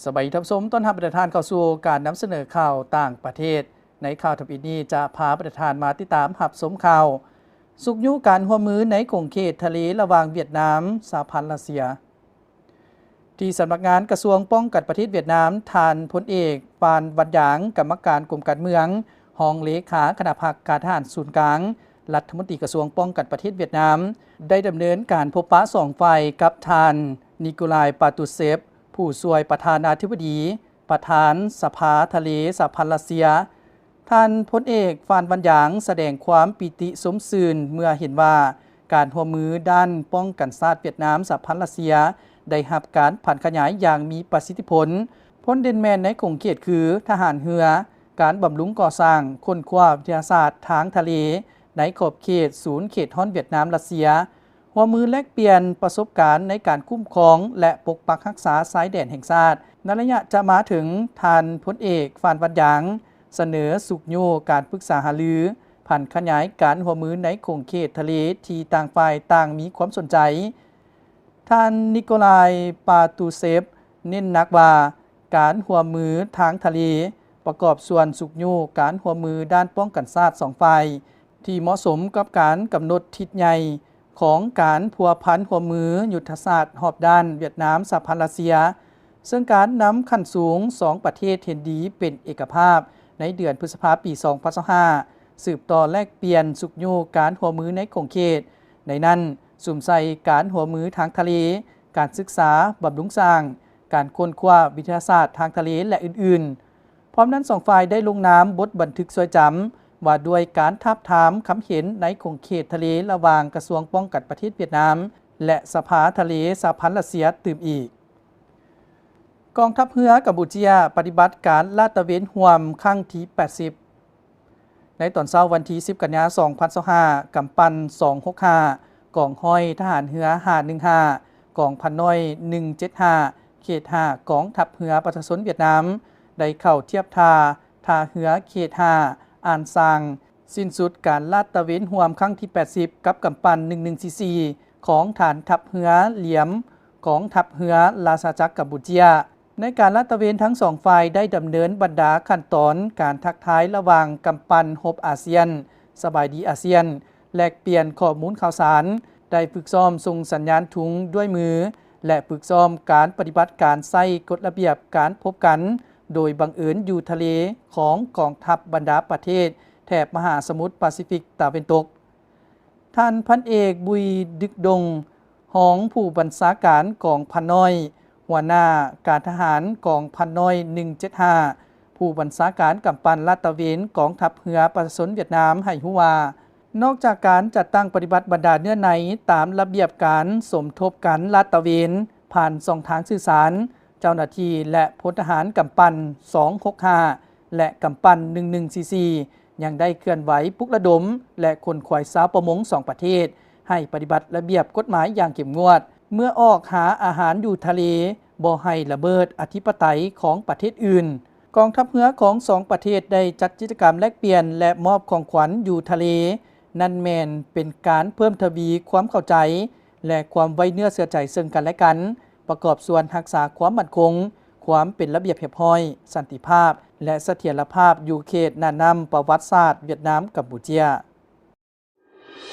ສະບາຍດີທ່ານຜູ້ຊົມ, ຕ້ອນຮັບບັນດາທ່ານເຂົ້າສູ່ການນຳສະເໜີຂ່າວຕ່າງປະເທດ. ໃນຂ່າວທຳອິດນີ້ຈະພາບັນດາທ່ານມາຕິດຕາມຮັບຊົມຂ່າວ ຊຸກຍູ້ການຮ່ວມມືໃນຂົງເຂດທະເລລະຫວ່າງຫວຽດນາມ ສະຫະພັນຣັດເຊຍ. ທີ່ສຳນັກງານກະຊວງປ້ອງກັນປະເທດຫວຽດນາມ, ທ່ານພົນເອກ ຟານ ວັນຢາງ ກຳມະການກົມການເມືອງ, ຮອງເລຂາຄະນະພັກການທະຫານສູນກາງ, ລັດຖະມົນຕີກະຊວງປ້ອງກັນປະເທດຫວຽດນາມ ໄດ້ດຳເນີນການພົບປະສອງຝ່າຍກັບທ່ານ ນິໂກລາຍ ປາຕູເຊບ ຜູ້ຊ່ວຍປະທານາທິບໍດີ ປະທານສະພາທະເລສະຫະພັນຣັດເຊຍ. ທ່ານພົນເອກ ຟານ ວັນຢາງ ສະແດງຄວາມປີຕິຊົມຊື່ນເມື່ອເຫັນວ່າ ການຮ່ວມມືດ້ານປ້ອງກັນຊາດຫວຽດນາມ ສະຫະພັນຣັດເຊຍ ໄດ້ຮັບການຜັນຂະຫຍາຍຢ່າງມີປະສິດທິຜົນ. ຜົນເດັ່ນແມ່ນໃນຂົງເຂດຄື ທະຫານເຮືອ, ການບຳລຸງກໍ່ສ້າງ, ຄົ້ນຄວ້າວິທະຍາສາດທາງທະເລ ໃນຂອບເຂດສູນເຂດຮ້ອນຫວຽດນາມ-ຣັດເຊຍ, ຮ່ວມມືແລກປ່ຽນປະສົບການໃນການຄຸ້ມຄອງ ແລະ ປົກປັກຮັກສາຊາຍແດນແຫ່ງຊາດ. ໃນໄລຍະຈະມາເຖິງ, ທ່ານພົນເອກ ຟານ ວັນຢາງ ສະເໜີຊຸກຍູ້ການປຶກສາຫາລື, ຜັນຂະຫຍາຍການຮ່ວມມືໃນຂົງເຂດທະເລທີ່ຕ່າງຝ່າຍຕ່າງມີຄວາມສົນໃຈ. ທ່ານ ນິໂກລາຍ ປາຕູເຊບ ເນັ້ນໜັກວ່າ ການຮ່ວມມືທາງທະເລ ປະກອບສ່ວນຊຸກຍູ້ການຮ່ວມມືດ້ານປ້ອງກັນຊາດສອງຝ່າຍ ທີ່ເໝາະສົມກັບການກຳນົດທິດໃຫຍ່ຂອງການພົວພັນຮ່ວມມືຍຸດທະສາດຮອບດ້ານຫວຽດນາມ-ສະຫະພັນຣັດເຊຍ, ເຊິ່ງການນຳຂັ້ນສູງສອງປະເທດເຫັນດີເປັນເອກະພາບໃນເດືອນພຶດສະພາປີສອງພັນຊາວຫ້າ ສືບຕໍ່ແລກປ່ຽນຊຸກຍູ້ການຮ່ວມມືໃນຂົງເຂດ. ໃນນັ້ນ ສຸມໃສ່ການຮ່ວມມືທາງທະເລ, ການສຶກສາ, ບຳລຸງສ້າງ, ການຄົ້ນຄວ້າວິທະຍາສາດທາງທະເລ ແລະ ອື່ນໆ. ພ້ອມນັ້ນ ສອງຝ່າຍໄດ້ລົງນາມບົດບັນທຶກຊ່ວຍຈຳ ວ່າດ້ວຍການທາບທາມຄຳເຫັນໃນຂົງເຂດທະເລລະຫວ່າງກະຊວງປ້ອງກັນປະເທດຫວຽດນາມ ແລະ ສະພາທະເລສະຫະພັນຣັດເຊຍຕື່ມອີກ. ກອງທັບເຮືອກຳປູເຈຍປະຕິບັດການລາດຕະເວນຮ່ວມຄັ້ງທີແປດສິບ. ໃນຕອນເຊົ້າວັນທີສິບ ກັນຍາ ສອງພັນຊາວຫ້າ, ກຳປັ່ນສອງຫົກຫ້າ ກອງຮ້ອຍທະຫານເຮືອຫ້າໜຶ່ງຫ້າ ກອງພັນນ້ອຍໜຶ່ງເຈັດຫ້າ ເຂດຫ້າ ກອງທັບເຮືອປະຊາຊົນຫວຽດນາມ ໄດ້ເຂົ້າທຽບທ່າທ່າເຮືອເຂດຫ້າ ອ່ານຊາງ, ສິ້ນສຸດການລາດຕະເວນຮ່ວມຄັ້ງທີແປດສິບ ກັບກຳປັ່ນໜຶ່ງໜຶ່ງສີ່ສີ່ ຂອງຖານທັບເຮືອຫຼຽມ ກອງທັບເຮືອລາຊະຈັກກຳປູເຈຍ. ໃນການລາດຕະເວນ, ທັງສອງຝ່າຍໄດ້ດຳເນີນບັນດາຂັ້ນຕອນການທັກທາຍລະຫວ່າງກຳປັ່ນຮົບອາຊຽນ, ສະບາຍດີອາຊຽນ, ແລກປ່ຽນຂໍ້ມູນຂ່າວສານ, ໄດ້ຝຶກຊ້ອມສົ່ງສັນຍານທຸງດ້ວຍມື ແລະ ຝຶກຊ້ອມການປະຕິບັດການໃຊ້ກົດລະບຽບການພົບກັນໂດຍບັງເອີນຢູ່ທະເລຂອງກອງທັບບັນດາປະເທດແຖບມະຫາສະໝຸດປາຊີຟິກຕາເວັນຕົກ. ທ່ານພັນເອກ ບຸຍ ດຶກດົງ ຮອງຜູ້ບັນຊາການກອງພັນນ້ອຍ, ຫົວໜ້າການທະຫານກອງພັນນ້ອຍໜຶ່ງເຈັດຫ້າ ຜູ້ບັນຊາການກຳປັ່ນລາດຕະເວນກອງທັບເຮືອປະຊາຊົນຫວຽດນາມ ໃຫ້ຮູ້ວ່າ, ນອກຈາກການຈັດຕັ້ງປະຕິບັດບັນດາເນື້ອໃນຕາມລະບຽບການສົມທົບກັນລາດຕະເວນຜ່ານຊ່ອງທາງສື່ສານ, ເຈົ້າໜ້າທີ່ ແລະ ພົນທະຫານກຳປັ່ນສອງຫົກຫ້າ ແລະ ກຳປັ່ນໜຶ່ງໜຶ່ງສີ່ສີ່ ຍັງໄດ້ເຄື່ອນໄຫວປຸກລະດົມ ແລະ ຂົນຂວາຍຊາວປະມົງສອງປະເທດ ໃຫ້ປະຕິບັດລະບຽບກົດໝາຍຢ່າງເຂັ້ມງວດ ເມື່ອອອກຫາອາຫານຢູ່ທະເລ ບໍ່ໃຫ້ລະເມີດອະທິປະໄຕຂອງປະເທດອື່ນ. ກອງທັບເຮືອຂອງສອງປະເທດໄດ້ຈັດກິດຈະກຳແລກປ່ຽນ ແລະ ມອບຂອງຂວັນຢູ່ທະເລ, ນັ້ນແມ່ນເປັນການເພີ່ມທະວີຄວາມເຂົ້າໃຈ ແລະ ຄວາມໄວ້ເນື້ອເຊື່ອໃຈເຊິ່ງກັນ ແລະ ກັນ, ປະກອບສ່ວນຮັກສາຄວາມໝັ້ນຄົງ, ຄວາມເປັນລະບຽບຮຽບຮ້ອຍ, ສັນຕິພາບ ແລະ ສະຖຽນລະພາບຢູ່ເຂດໜ້ານ້ຳປະຫວັດສາດຫວຽດນາມ-ກຳປູເຈຍ.